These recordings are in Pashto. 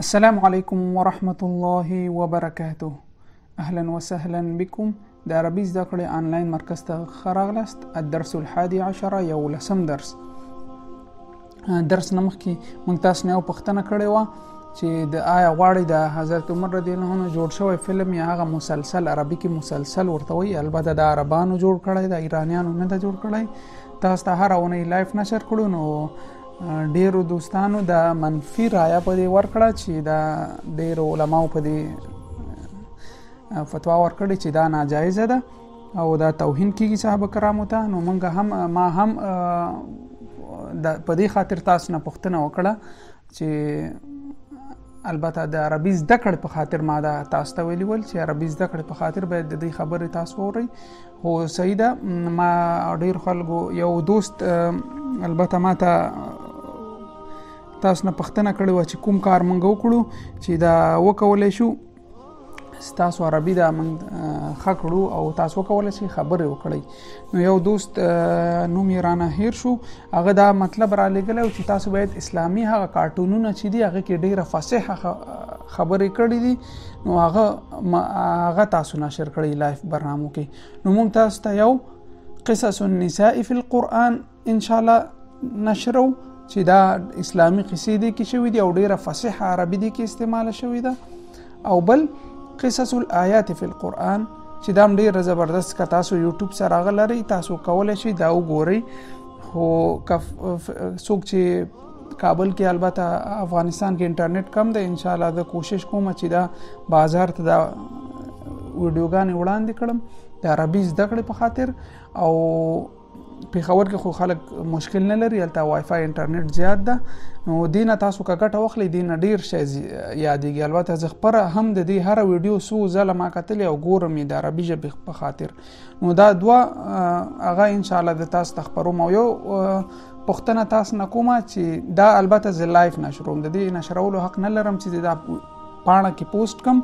السلام علیکم ورحمة الله وبرکاته. اهلا وسهلا بكم. د عربي زده کړې آنلاین مرکز ته ښه راغلاست. الدرس الحادي عشر، یولسم درس. درس نه مخکې موږ تاسو نه یو پوښتنه کړې وه چې د آیا غواړئ د حضرت عمر رضی الله عنه جوړ شوی فلم یا هغه مسلسل، عربي کې مسلسل ورته وایي، البته د عربانو جوړ کړی، د ایرانیانو نه ده جوړ کړی، تاسو ته هره اونۍ live نشر کړو. نو ډیرو دوستانو د منفي رایه په دې ورکړه چې دا ډیرو علماو په دې فتوا ورکړې چې دا ناجایزه ده او دا توهین کیږي صحابه کرامو ته. نو مونږ هم ما هم په دې خاطر تاسو نه پوښتنه وکړه چې البته د عربي زده کړې په خاطر ما دا تاسو ته ویلي ول چې عربي زده کړې په خاطر باید د دې خبرې تاسو واورئ. خو صحیح ده، ما ډیر خلکو یو دوست البته ما ته تاسو نه پوښتنه کړې وه چې کوم کار مونږ وکړو چې دا وکولی شو ستاسو عربي دا مونږ ښه کړو او تاسو وکولی شئ خبرې وکړئ. نو یو دوست نوم یې رانه هېر شو، هغه دا مطلب رالیږلی و چې تاسو باید اسلامي هغه کارټونونه چې دي هغه کې ډېره فصیحه خبرې کړې دي، نو هغه تاسو نشر کړئ live برنامو کې. نو مونږ تاسو ته یو قصص النساء فی القرآن انشاءالله نشرو چې دا اسلامي قصې دي کې شوې دي او ډېره فصیحه عربي دي کې استعماله شوې ده، او بل قصص الآیات فی القرآن چې دا هم ډېره زبردست، که تاسو یوټیوب سره هغه لرئ تاسو کولی شئ دا وګورئ. خو که څوک چې کابل کې، البته افغانستان کې انټرنیټ کم دی، انشاءالله زه کوشش کوم چې دا بازار ته دا ویډیوګانې وړاندې کړم د عربي زده کړې په خاطر. او پېښور کې خو خلک مشکل نه لري، هلته وای فای انټرنیټ زیات ده، نو دې نه تاسو که ګټه واخلئ دې نه ډېر شی یادېږي. البته زه خپله هم د دې هره ویډیو څو ځله ما کتلې او ګورم یې د عربي ژبې په خاطر. نو دا دوه هغه انشاءالله د تاسو ته خپروم. او یو پوښتنه تاسو نه کومه چې دا البته زه live نشروم، د دې نشرولو حق نه لرم چې دا پاڼه کې پوسټ کم،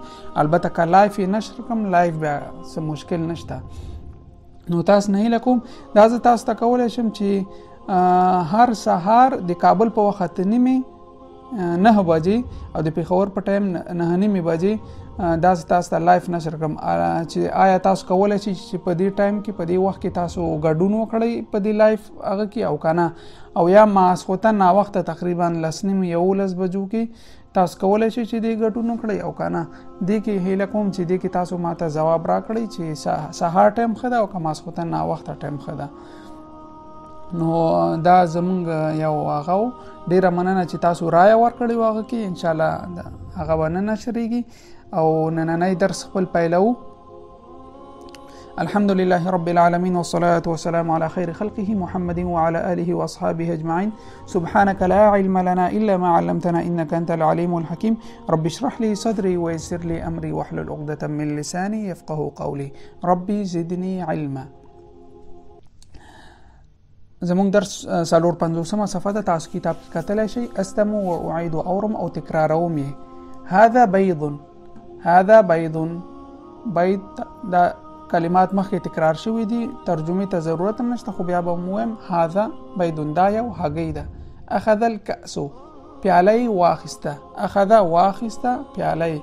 البته که live یې نشر کم live بیا څه مشکل نشته. نو تاسو نه هیله کوم دا زه تاسو ته کولی شم چې هر سهار د کابل په وخت 8:30 بجې او د پېښور په ټایم 9:30 بجې دا زه تاسو ته live نشر کړم چې آیا تاسو کولی شئ چې په دې ټایم کې په دې وخت کې تاسو ګډون وکړئ په دې live هغه کې او که نه، او یا ماسخوتن ناوخته تقریبا 10:30 11 بجو کې تاسو کولی شئ چې دې ګډون وکړئ او که نه. دې کې هیله کوم چې دې کې تاسو ماته ځواب راکړئ چې سهار ټایم ښه ده او که ماسخوتن ناوخته ټایم ښه ده. نو دا زمونږ یو هغه و، ډېره مننه چې تاسو رایه ورکړې وه هغه کې، انشاءالله هغه به نه نشرېږي. او نننی درس خپل پیلوو. الحمد لله رب العالمين والصلاة والسلام على خير خلقه محمد وعلى آله وأصحابه أجمعين. سبحانك لا علم لنا إلا ما علمتنا إنك أنت العليم الحكيم. رب اشرح لي صدري ويسر لي أمري واحلل عقدة من لساني يفقه قولي. ربي زدني علما. زموږ درس 54 صفحه ده، تاسو کتاب کې کتلی شئ. استمع وأعيد أورم أو تکراروم یې. هذا بيض، هذا بيض، بيض دا کلمات مخکې تکرار شوي دي، ترجمې ته ضرورت هم نشته، خو بیا به مو وایم هذا بيض دا یو هګۍ ده. اخذ الکأس، پیاله یې واخیسته، اخذ واخیسته، پیاله یې،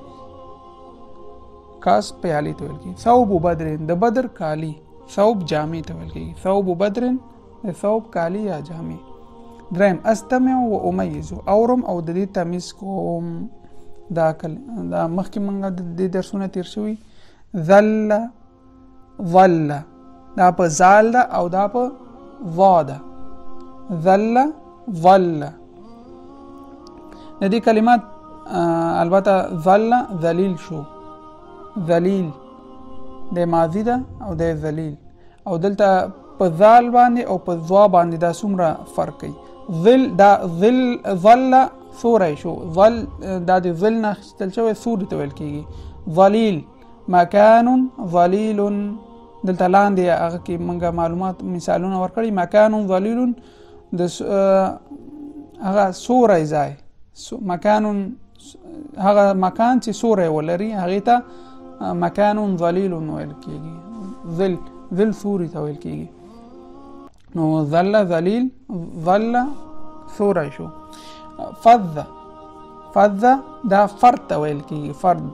کاس پیالې ته ویل کېږي. ثوب بدر، د بدر کالي، ثوب جامې ته ویل کېږي، ثوب بدر د ثوب کالي یا جامې. دریم استمع و امیز، اورم او د دې تمیز کوم. دا دا مخکې مونږ د دې درسونه تېر شوي. ذل، ظل، دا په زال ده او دا په ظا ده. ذل، ظل، د دې کلمات البته ظل ذلیل شو، ذلیل د ماضي ده او د ذلیل، او دلته په ذال باندې او په ظا باندې دا څومره فرق کوي. ظل، دا ظل، ظل ثوری شو، ظل دا د ظل نه اخیستل شوی ثوري ته ویل کېږي. ظلیل، مکان ظلیل، دلته لاندې هغه کې موږ معلومات مثالونه ورکړي. مکان ظلیل د هغه سوری ځای، مکان هغه مکان چې سوری ولري هغې ته مکان ظلیل ویل کېږي. ظل، ظل ثوري ته ویل کېږي. نو ظل ذلیل، ظل ثوری شو. فظ، فذ دا فرد ته ویل کېږي، فرد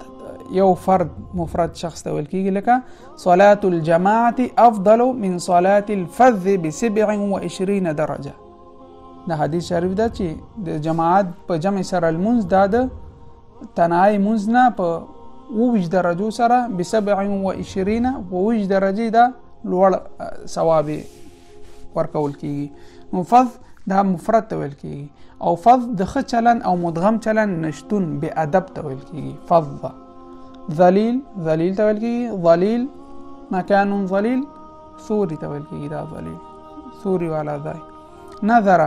یو فرد مفرد شخص ته ویل کېږي. لکه صلاة الجماعة افضل من صلاة الفذ ب27 درجه. دا حدیث شریف ده چې د جماعت په جمع سره لمونځ دا د تنهایی مونځ نه په 22 درجو سره ب27 22 درجې دا لوړ ثواب ورکول کېږي. نو فذ دا مفرد ته ویل کېږي، او فذ د ښه چلن او مدغم چلن نشتون بې ادب ته ویل کېږي. فذ ذلیل، ذلیل ته ویل کېږي. ظلیل مکان ظلیل ثوري ته ویل کېږي، دا ظلیل ثوري والا ځای. نظر،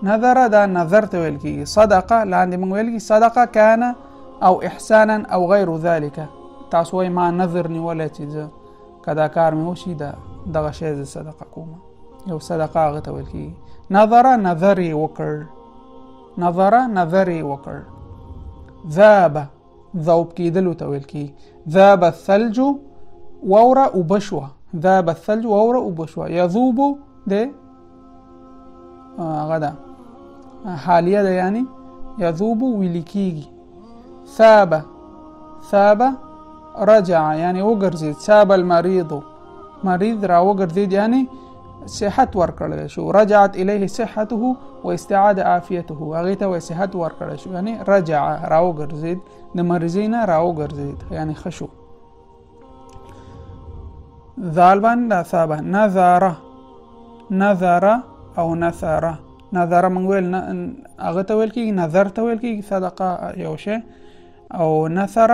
نظر دا نظر ته ویل کېږي. صدقه لاندې موږ ویل کېږي صدقه کان او احسانا او غیر ذلک. تاسو وایي ما نظر نیولی چې زه که دا کار مې وشي دا دغه شی زه صدقه کوم، یو صدقه هغه ته ویل کېږي. نظر نظر یې وکړ، نظر نظر یې وکړ. ذاب ذوب کېدلو ته ویل کېږي. ذاب الثلج واوره اوبه شوه، ذاب الثلج واوره اوبه شوه. یذوب د هغه ده حالیه ده، یعنی یذوب ویلي کېږي. ثاب، ثاب رجع یعنی وګرځېد. ثاب المریض مریض را وګرځېد یعنی صحت ورکړل شو. رجعت الیه صحته واستعاد عافیته، هغې ته وایي صحت ورکړل شو، یعنی رجع را وګرځېد، د مریضۍ نه را وګرځېد یعنی ښه شو. ذال باندې دا ثابه. نظر، نظر او نثر. نظر موږ ویل هغه ته ویل کېږي، نظر ته ویل کېږي صدقه یو شی. او نثر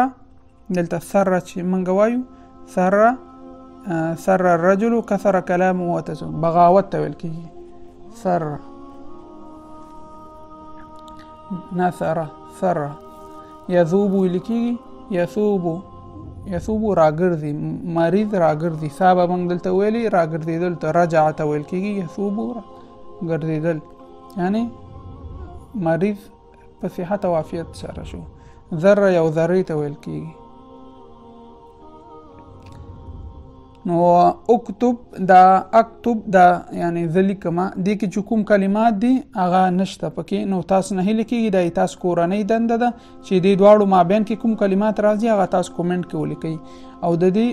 دلته ثر چې موږ وایو ثر، ثر الرجل كثر كلامه وتزن، بغاوت ته ویل کېږي. ثر نثر ثر. یذوب ویل کېږي، یثوب، یثوب راګرځي، مریض راګرځي. ثابه موږ دلته ویلي راګرځېدل ته، رجع ته ویل کېږي. یثوب ګرځېدل یعنی مریض په صحت او عافیت سره شو. ذره یو ذرې ته ویل کېږي. نو اکتب دا اکتب دا یعنی زه لیکم، دې کې چې کوم کلمات دي هغه نشته پکې، نو تاسو نه هیله کېږي دا تاسو کورنۍ دنده ده چې دې دواړو مابین کې کوم کلمات راځي هغه تاسو کومنټ کې ولیکئ. او د دې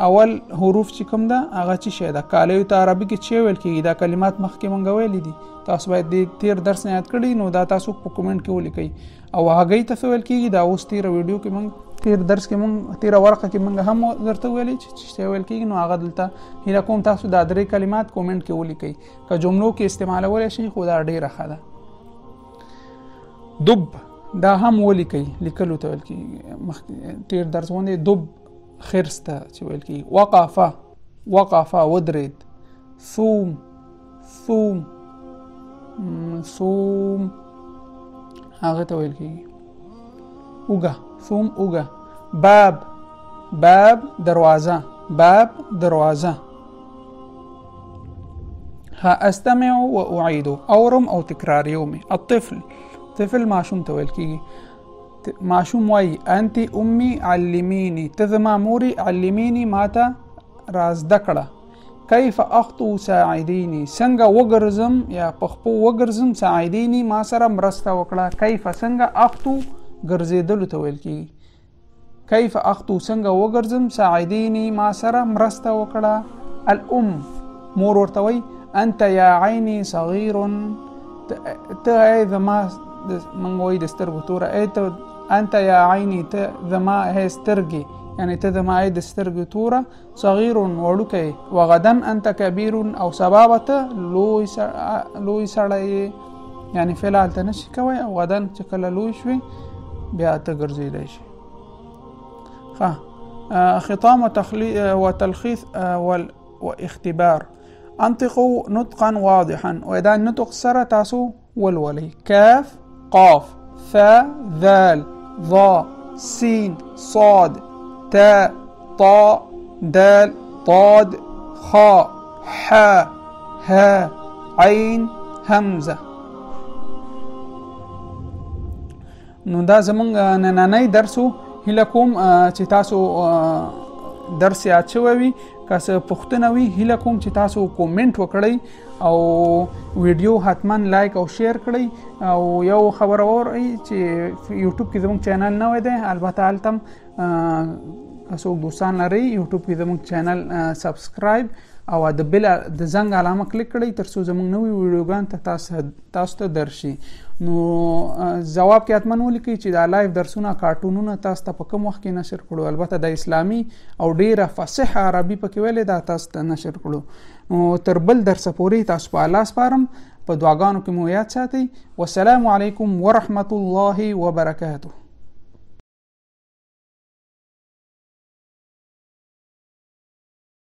اول حروف چې کوم ده هغه څه شی ده، کالیو ته عربي کې څه ویل کېږي، دا کلمات مخکې مونږ ویلي دي، تاسو باید دې تېر درس نه یاد کړي، نو دا تاسو په کومنټ کې ولیکئ. او هګۍ ته څه ویل کېږي، دا اوس تېره ویډیو کې مونږ تېر درس کې مونږ تېره ورقه کې مونږ هم درته ویلي چې څه ویل کېږي، نو هغه دلته هیله کوم تاسو دا درې کلمات کومنټ کې ولیکئ، که جملو کې استعمالولی شئ خو دا ډېره ښه ده. دب دا هم ولیکئ، لیکلو ته ویل کېږي، مخکې تېر درس غوندې دب خرس ته چې ویل کېږي. وقفه، وقفه ودرېد. ثوم، ثوم، ثوم هغه ته ویل کېږي. اوږه، ثوم اوږه. باب، باب دروازه، باب دروازه. ها استمع واعيد، اورم او تکرار یومي. الطفل، طفل ماشوم ته ویل کېږي. ماشوم وایي انت امي علميني، ته زما مورې علميني ماته را زده کړه. کیف اخطو ساعدیني، څنګه وګرځم یا په خپو وګرځم، ساعدیني ما سره مرسته وکړه. کیف څنګه، اخطو ګرځېدلو ته ویل کېږي. کیف اخطو څنګه وګرځم، ساعدیني ما سره مرسته وکړه. الام مور ورته وایي انت یا عیني صغیر، ته ای زما موږ وایي د سترګو توره، ای ته انت یا عیني ته زما ای سترګې، یعنی ته زما ای د سترګو توره، صغیر وړوکی، وغدا انت کبیر او سبا به ته لوی سړی یې، یعنی فعل ته نشي کوی، او غدا چې کله لوی شوې بیا ته ګرځېدی شي. ښه، خطام وتلخيص واختبار. انطقوا نطقا واضحا، وإذا نطق سره تاسو ولولئ. كاف، قاف، ثاء، ذال، ظا، سين، صاد، تاء، طاء، دال، ضاد، خاء، حاء، هاء، عين، همزة. نو دا زمونږ نننی درس و. هیله کوم چې تاسو درس یاد شوی وي، که څه پوښتنه وي هیله کوم چې تاسو کومنټ وکړئ او ویډیو حتما لایک او شیر کړئ. او یو خبره واورئ چې یوټیوب کې زموږ چینل نوی دی، البته هلته هم که څوک دوستان لرئ یوټیوب کې زموږ چینل سبسکرایب او د بل د زنګ علامه کلیک کړئ ترڅو زموږ نوې ویډیوګان ته تاسو ته درشي. نو ځواب کې حتما ولیکئ چې دا live درسونه کارټونونه تاسو ته په کوم وخت کې نشر کړو. البته د اسلامي او ډیره فصیحه عربي پکې ویلې دا تاسو ته نشر کړو. نو تر بل درسه پورې تاسو په الله سپارم، په دعاګانو کې مو یاد ساتئ. والسلام علیکم ورحمت الله وبرکاته.